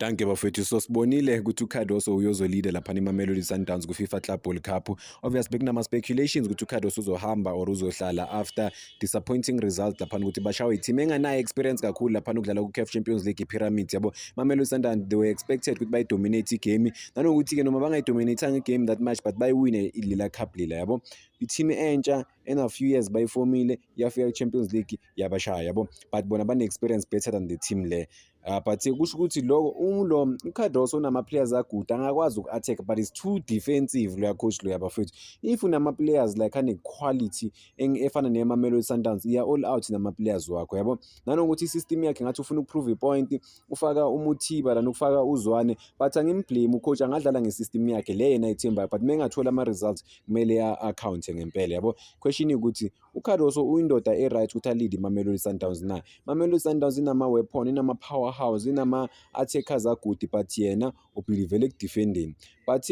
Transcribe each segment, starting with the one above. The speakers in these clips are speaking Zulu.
Dankie bafethu. So sibonile ukuthi uCardoso uyozo-lead-a laphana iMamelodi Sundowns ku-FIFA Club World Cup. Obviously bekunama-speculations ukuthi uCardoso uzohamba or uzohlala after disappointing result laphana ukuthi bashawe i-team enganayo experience kakhulu laphana ukudlala ku-CAF Champions League, i-Pyramids, yabo. Mamelodi Sundowns, they were expected ukuthi bayi-dominate igame, nanokuthi-ke noma bangayi-dominate-anga igame that much, but bayiwine lela cup lela, yabo. I-team entsha ena few years bayifomile, yafika ku-Champions League, yabashaya, yabo, but bona bane-experience better than the team le. But kusho ukuthi lokho ulo uCardoso unama-players a-good angakwazi uku-attack, but is too defensive loya coach loya, bafethu. If unama-players like ane-quality efana neMamelodi Sundowns, iya all out nama-players wakho, yabo. Nanokuthi i-system yakhe ngathi ufuna uku-prove i-point, ufaka uMuthiba lana, ukufaka uZwane, but angim-blame ucoach, angadlala nge-system yakhe le yena ayithembayo, but mengathola ama-results kumele a-account ngempela, yabo. Question ukuthi uCardoso uyindoda e-right ukuthi a-lead iMamelodi Sundowns na? Mamelodi Sundowns inama-weapon, inama-powerhouse, inama-attackers a-good, but yena u-believe-ela eku-defendeni. But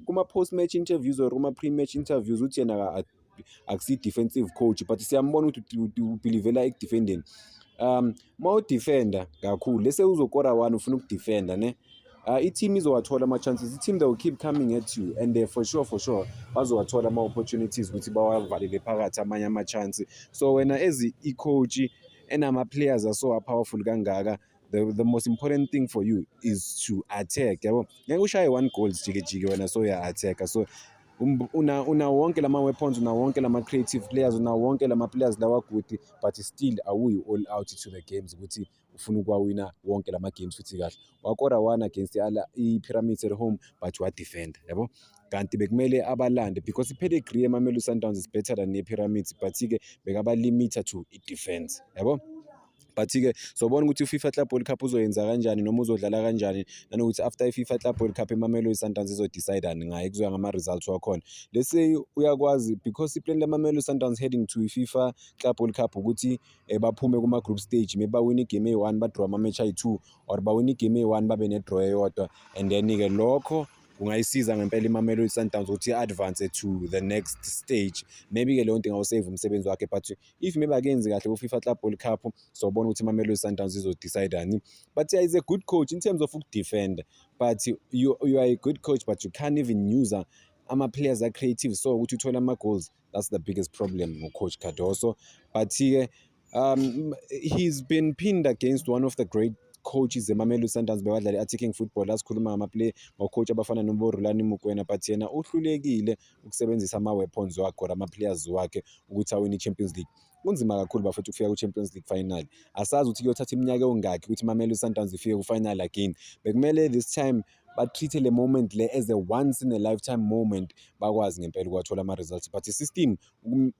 kuma-post match interviews or kuma-pre-match interviews uthi yena akusi defensive coach, but siyambona ukuthi u-believe-ela eku-defendeni. Ma u-defenda kakhulu, lese uzokora one, ufuna uku-defenda ne, i-team izowathola ama-chances. I-team, they will keep coming at you and for sure bazowathola ama-opportunities ukuthi bawavalele phakathi amanye ama-chance. So wena as i-coach enama-players aso powerful kangaka, the most important thing for you is to attack, yabo. Ngeke ushaye one goal jike jike wena, so uya-attack-a. So una wonke lama weapons, una wonke lama creative players, una wonke lama players lawa good, but still awuyi all out to the games ukuthi ufuna ukuwawina wonke lama games. Futhi kahle wakora one against i-Pyramids at home, but wa-defend, yabo, kanti bekumele abalande because i-pedigree yeMamelodi Sundowns is better than ye-Pyramids, but-ke bekaba-limit-a to i-defense, yabo. But-ke sobona ukuthi i-FIFA Club World Cup uzoyenza kanjani noma uzodlala kanjani, nanokuthi after i-FIFA Club World Cup iMamelodi Sundowns izo-decide-ani ngaye, kuzoya ngama-results wakhona. Let's say uyakwazi, because i-plan leMamelodi Sundowns heading to i-FIFA Club World Cup ukuthi baphume kuma-group stage, maybe bawine igame eyi-1, ba-draw ama-match ayi-2, or bawine igame eyi-1, babe ne-draw eyodwa, and then-ke lokho kungayisiza ngempela iMamelodi Sundowns ukuthi i-advance to the next stage. Maybe-ke leyo nto ingawu-save umsebenzi wakhe, but if maybe akenzi kahle ku-FIFA Club World Cup, sobona ukuthi iMamelodi Sundowns izo-decide-ani. But yeah, he's a good coach in terms of uku-defend, but you are a good coach, but you can't even use ama-players a-creative so ukuthi uthole ama-goals. That's the biggest problem ngo-coach Cardoso. But-ke he's been pinned against one of the great coaches eMamelodi Sundowns bewadlala i-attacking football. Asikhuluma ngama-play ngo-coach abafana nobo Rulani Mokwena, but yena uhlulekile ukusebenzisa ama-weapons wakhe or ama-players wakhe ukuthi awine i-Champions League. Kunzima kakhulu, bafethu, ukufika ku-Champions League final. Asazi ukuthi kuyothatha iminyaka ongakhi ukuthi iMamelodi Sundowns ifike ku-final again. Bekumele this time ba-treat-e le moment le as a once in a lifetime moment, bakwazi ngempela ukuwathola ama-results. But i-system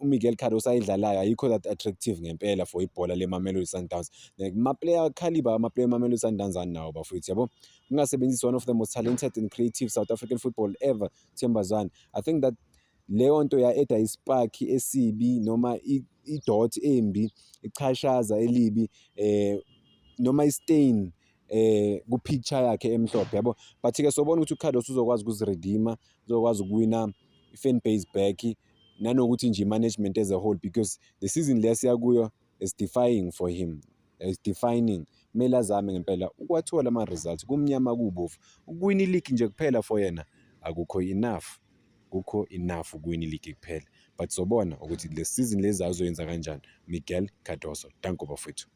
uMiguel Cardoso ayidlalayo ayikho that attractive ngempela for ibhola leMamelodi Sundowns. Ma-player caliber, ama-player eMamelodi Sundowns anawo, bafowethu, yabo. Ungasebenzisi one of the most talented and creative South African football ever, Themba Zwane. I think that leyo nto ya-add-a i-spark esibi noma i-dot embi, ichashaza elibi noma i-stain ku-picture yakhe emhlophe, yabo. But-ke sobona ukuthi uCardoso uzokwazi ukuzi-redeem-a, uzokwazi ukuwina i-fan base back, nanokuthi nje i-management as a whole, because the season le esiya kuyo is defying for him, is defining. Kumele azame ngempela ukuwathola ama-results, kumnyama kubovu. Ukuwina i-league nje kuphela for yena akukho enough, kukho enough ukuwina i-league kuphela, but sobona ukuthi le season lezayo uzoyenza kanjani Miguel Cardoso. Danko, bafowethu.